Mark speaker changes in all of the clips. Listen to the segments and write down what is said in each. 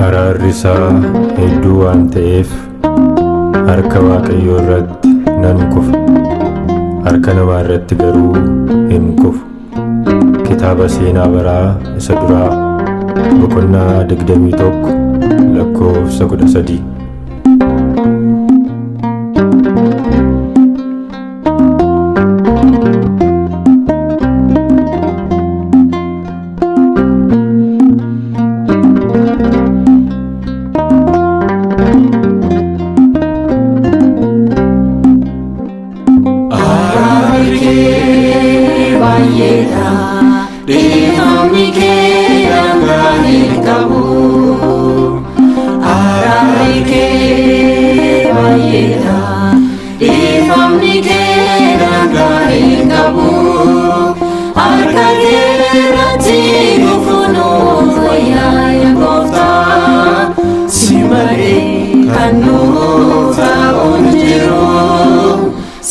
Speaker 1: Araarri isaa hedduu waan ta'eef harka Waaqayyoo irratti nan kufa. Harka namaa irratti garuu hin kufu. Kitaaba Seenaa Baraa isa duraa boqonnaa 21 lakkoofsa 13.
Speaker 2: Araarri kee baay'eedha, dhiifamni kee daangaa hin qabu. Araarri kee baay'eedha, dhiifamni kee daangaa hin qabu. Harka kee irratti kufuun nuuf wayyaa yaa gooftaa, si malee kan nuuf ta'u hin jiru.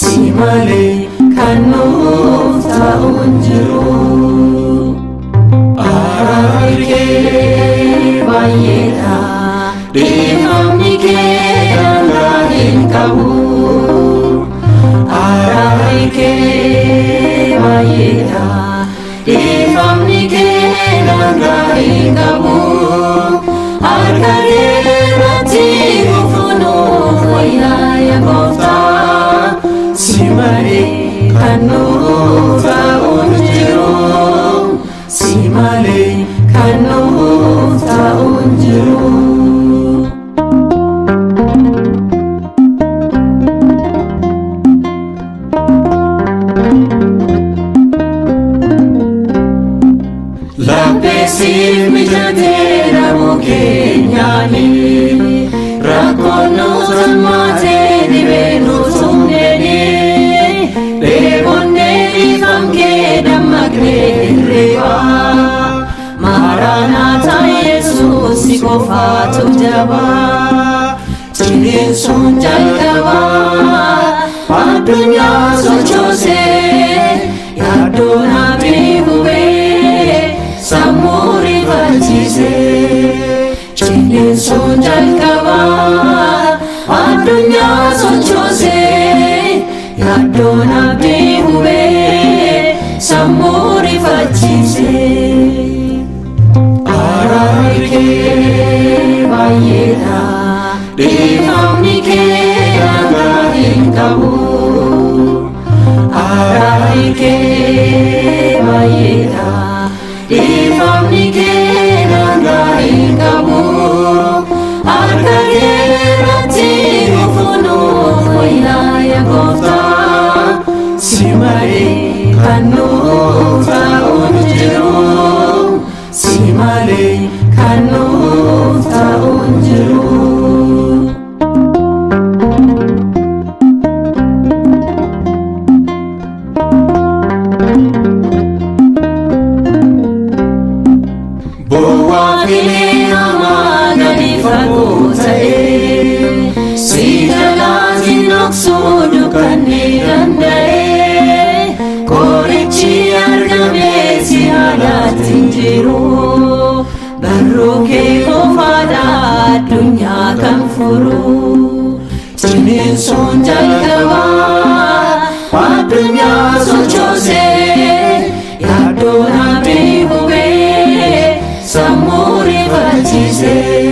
Speaker 2: Si malee kan nuuf ta'u hin jiru. Araarri kee baay'eedha, dhiifamni kee daangaa hin qabu. Araarri kee baay'eedha, dhiifamni kee daangaa hin qabu. Harka kee irratti kufuun nuuf wayyaa yaa gooftaa, si malee kan nuuf ta'u hin jiru. Si malee kan nuuf ta'u hin jiru. Laphee mijatee dhabuu keenyaani, rakkoon nuuf hammaatee dhibee nuuf tumneeni, dheebonnee dhiifam kee dammaqnee hirribaa. Maranaataa Yesuus si qofaatu jabaa. Ciniinsuun jalqabaa addunyaa sochoosee, yaaddoon abdii hubee sammuu rifachiisee. Ciniinsuun jalqabaa addunyaa sochoosee, yaaddoon abdii hubee sammuu rifachiisee. Araarri kee baay'eedha, dhiifamni kee daangaa hin qabu. Araarri kee baay'eedha, dhiifamni kee daangaa hin qabu. Harka kee irratti kufuun nuuf wayyaa yaa gooftaa, si malee kan nuuf ta'u hin jiru. Si malee kan nuuf ta'u hin jiru. Bowwaa filee hamaa gadi fagoo ta'e, si jalaatiin dhoksuu dukkanni danda'e, qorichi argame si alaatti hin jiru. Barruu kee qofaadha addunyaa kan furu. Ciniinsuun jalqabaa addunyaa sochoosee, yaaddoon abdii hubee sammuu rifachiisee.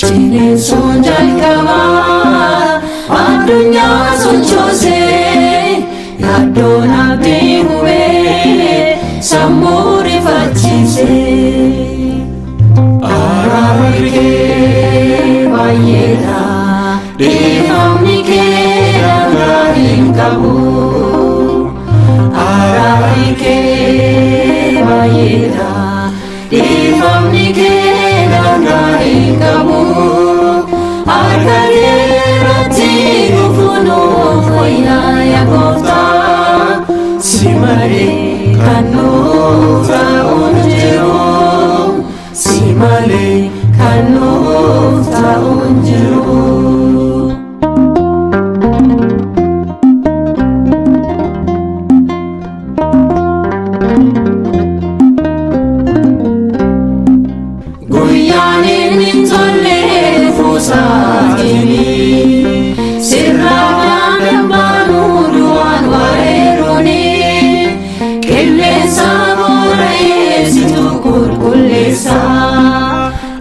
Speaker 2: Ciniinsuun jalqabaa addunyaa sochoosee, yaaddoon abdii hubee sammuu rifachiisee. Araarri kee baay'eedha, dhiifamni kee daangaa hin qabu. Araarri kee baay'eedha, dhiifamni kee daangaa hin qabu. Harka kee irratti kufuun nuuf wayyaa yaa gooftaa, si malee kan nuuf ta'u hin jiru. Si malee kan nuuf ta'u hin jiru. Guyyaan inni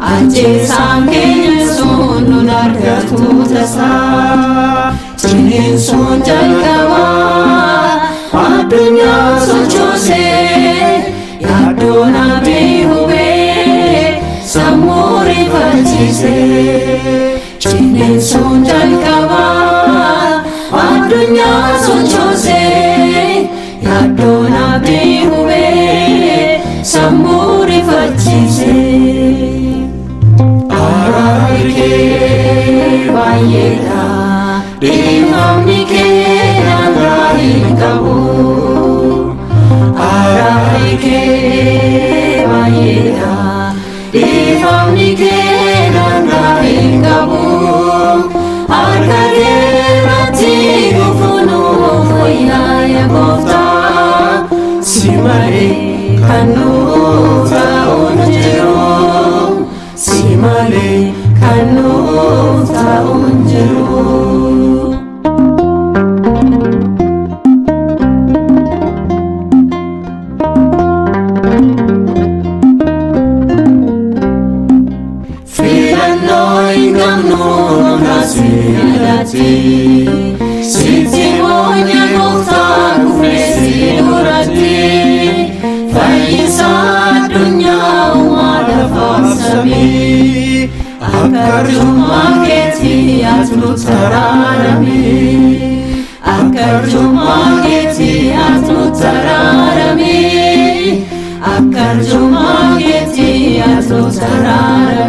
Speaker 2: Ajjeesaan keenya sun nun argatu tasaa. Ciniinsuun jalqabaa addunyaa sochoosee, yaaddoon abdii hubee sammuu rifachiisee. Ciniinsuun jalqabaa addunyaa sochoosee, yaaddoon abdii hubee sammuu rifachiisee. Araarri kee baay'eedha, dhiifamni kee daangaa hin qabu. Araarri kee baay'eedha, dhiifamni kee daangaa hin qabu. Harka kee irratti kufuu nuuf wayyaa, yaa gooftaa, si malee kan nuuf ta'u hin jiru. Si malee kan nuuf ta'u hin jiru. Filannoo hin qabnu kaasii, sitti moonya gooftaa, kufnee si duratti. Fayyisaa addunyaa, uumaa lafaaf samii, akka arjummaa keetii ati nu taraarami. Akka arjummaa keetii ati nu taraarami. Akka arjummaa keetii ati nu taraarami.